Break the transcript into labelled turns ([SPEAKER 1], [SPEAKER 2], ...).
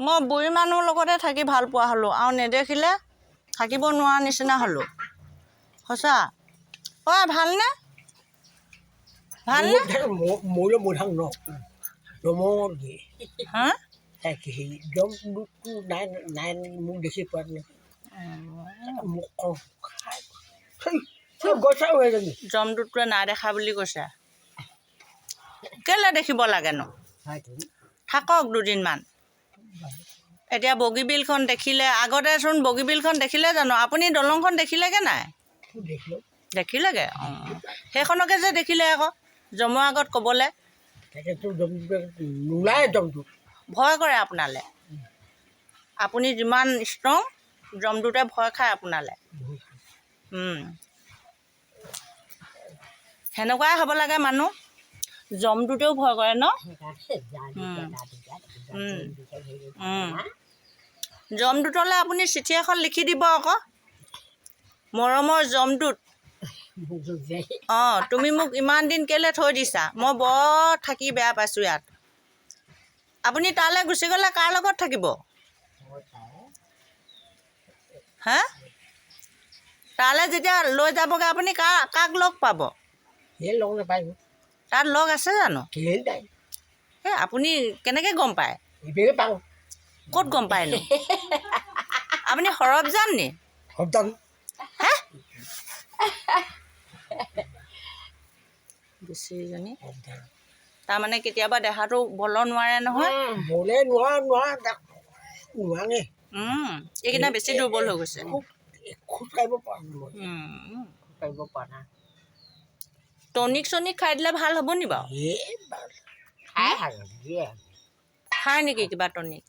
[SPEAKER 1] মই বুঢ়ী মানুহৰ লগতে থাকি ভাল পোৱা হ'লোঁ আৰু নেদেখিলে থাকিব নোৱাৰা নিচিনা হ'লোঁ। সঁচা। ঐ ভালনে? ভালনে? হা, জমদূতটোৱে নাই দেখা বুলি কৈছে। কেলৈ দেখিব লাগেনো? থাকক দুদিনমান। এতিয়া বগীবিলখন দেখিলে, আগতেচোন বগীবিলখন দেখিলে জানো? আপুনি দলংখন দেখিলেগৈ নাই? দেখিলেগৈ। অঁ, সেইখনকে যে দেখিলে আকৌ জমৰ আগত ক'বলৈ ভয় কৰে আপোনালৈ। আপুনি যিমান ষ্ট্ৰং, জমদূতে ভয় খায় আপোনালৈ। সেনেকুৱাই হ'ব লাগে মানুহ। জমদূতেও ভয় কৰে ন? জমদূতলৈ আপুনি চিঠি এখন লিখি দিব আকৌ, মৰমৰ জমদূত, অঁ তুমি মোক ইমান দিন কেলৈ থৈ দিছা, মই বৰ থাকি বেয়া পাইছোঁ ইয়াত। আপুনি তালৈ গুচি গ'লে কাৰ লগত থাকিব? হা, তালৈ যেতিয়া লৈ যাবগৈ আপুনি কাক লগ পাব? তাত লগ আছে জানো? এই আপুনি কেনেকৈ গম পায়? ক'ত গম পায়নো? আপুনি সৰবজান নি? হে, বেছিজনী তাৰমানে কেতিয়াবা দেহাটো বল নোৱাৰে নহয়। এইকেইদিনা বেছি দুৰ্বল হৈ গৈছে। টনিক চনিক খাই দিলে ভাল হ'ব নি বাৰু? খায় নেকি কিবা টনিক?